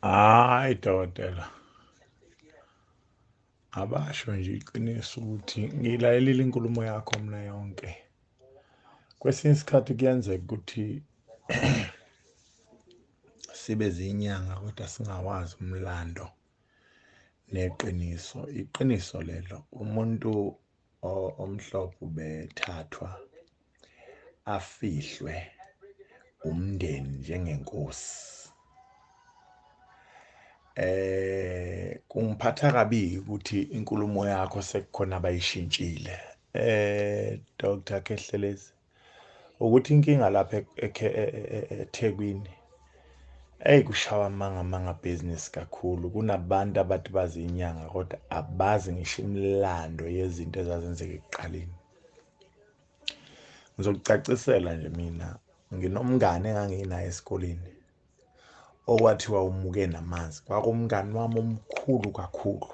Hhayi dokotela, abasho nje iqiniso ukuthi ngiyilalelile inkulumo yakho mina yonke. Kwesinye isikhathi kuyenzeka ukuthi sibe zinyanga kodwa singawazi umlando neqiniso. Iqiniso lelo, umuntu omhlophe ubethathwa afihlwe umndeni njengenkosi. Kungiphatha kabi ukuthi inkulumo yakho sekukhona abayishintshile. Dr. Khehlelezi, ukuthi inkinga lapha eThekwini, eyi kushawa amanga amanga business kakhulu. Kunabantu abathi bazi inyanga kodwa abazi ngisho imilando yezinto ezazenzeka ekuqaleni. Ngizokucacisela nje mina, nginomngane enganginaye esikoleni okwathiwa umuke namanzi. Kwakumngani wami omkhulu kakhulu.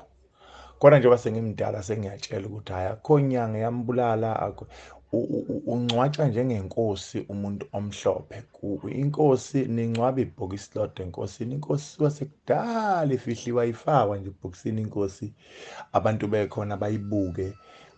Kodwa njengoba sengimdala sengiyatshela ukuthi hhayi akukho nyanga eyambulala, ungcwatshwa njengenkosi umuntu omhlophe. Inkosi ningcwaba ibhokisi lodwa enkosini. Inkosi isuka sekudala ifihliwe, ayifakwa nje ebhokisini inkosi. Abantu bekhona bayibuke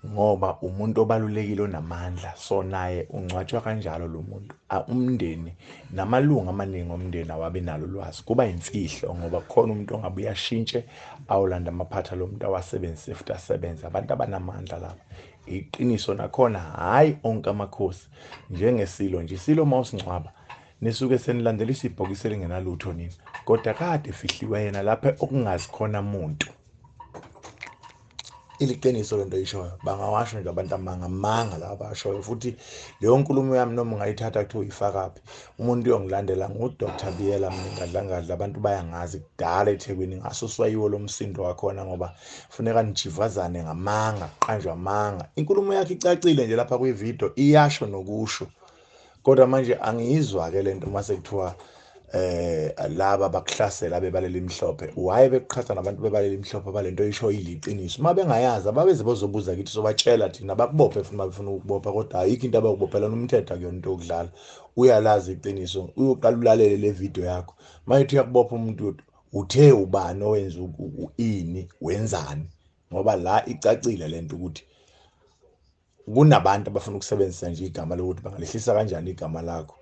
ngoba umuntu obalulekile onamandla. So naye ungcwatshwa kanjalo lo muntu. Umndeni namalungu amaningi omndeni awabi nalo ulwazi, kuba imfihlo ngoba kukhona umuntu ongabuye ashintshe awolanda amaphatha lo muntu awasebenzise futhi asebenze. Abantu abanamandla laba, iqiniso nakhona hhayi onke amakhosi njengesilo nje. Isilo uma usingcwaba nisuke senilandelisa ibhokisi elingenalutho nina, kodwa kade fihliwe yena lapha okungazi khona muntu. Iliqiniso lento oyishoyo, bangawasho nje abantu amanga amanga laba abashoyo. Futhi leyo nkulumo yami noma ungayithatha kuthiwa uyifakaphi, umuntu uyongilandela ngu-Dr Biyela mina ngadlangadla, abantu bayangazi kudala eThekwini. Ngasuswa yiwo lo msindo wakhona ngoba funeka nijivazane ngamanga, kuqanjwe amanga. Inkulumo yakhe icacile nje lapha kwividiyo, iyasho nokusho, kodwa manje angiyizwa-ke lento uma sekuthiwa laba bakuhlasela bebalele imhlophe. Why bekuqhatha nabantu bebalele imhlophe abalento oyisho iliqiniso? Uma bengayazi ababeze bozobuza kithi, sobatshela thina, bakubophe futhi uma befuna ukukubopha, kodwa ayikho into abakubophela nomthetho, akuyona into yokudlala. Uyalazi iqiniso, uyoqala ulalele le video yakho. Uma ethi uyakubopha umuntu, uthe ubani owenza ini, wenzani? Ngoba la icacile lento ukuthi kunabantu abafuna ukusebenzisa nje igama lokuthi bangalehlisa kanjani igama lakho.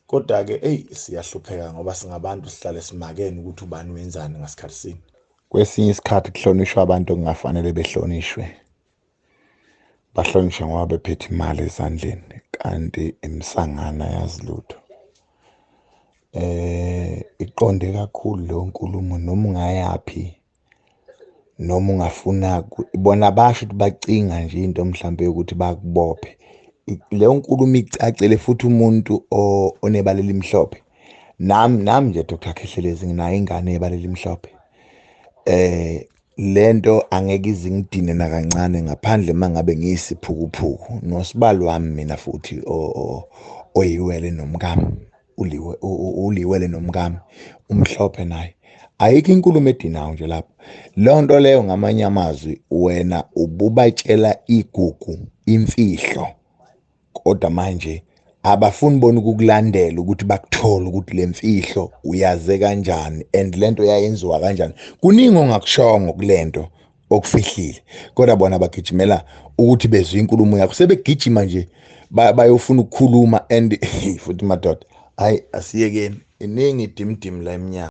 Kodwa-ke eyi siyahlupheka ngoba singabantu sihlale simakene ukuthi ubani wenzani ngasikhathi sini. Kwesinye isikhathi kuhlonishwa abantu okungafanele behlonishwe. Bahlonishwe ngoba bephethe imali ezandleni, kanti imisangano ayazi lutho. Iqonde kakhulu leyo nkulumo noma ungayaphi, noma ungafuna bona basho ukuthi bacinga nje into mhlambe yokuthi bakubophe. Leyo nkulumo icacile futhi umuntu onebala elimhlophe. Nami nje Dr Khehlelezi nginayo ingane yebala elimhlophe. Lento angeke ize ingidine nakancane ngaphandle mangabe ngiyisiphukuphuku. Nosibali wami mina futhi oyiwele nomkami, uliwele nomkami, umhlophe naye. Ayikho inkulumo edinayo nje lapho. Leyo nto leyo ngamanye amazwi wena ububatshela igugu, imfihlo, kodwa manje abafuni bona ukukulandela ukuthi bakuthole ukuthi le mfihlo uyaze kanjani and lento yayenziwa kanjani. Kuningi ongakushongo kulento okufihlile, kodwa bona bagijimela ukuthi bezwe inkulumo yakho, sebegijima nje bayofuna ukukhuluma and futhi madoda, hayi asiyekeni, iningi idimdim la emnyango.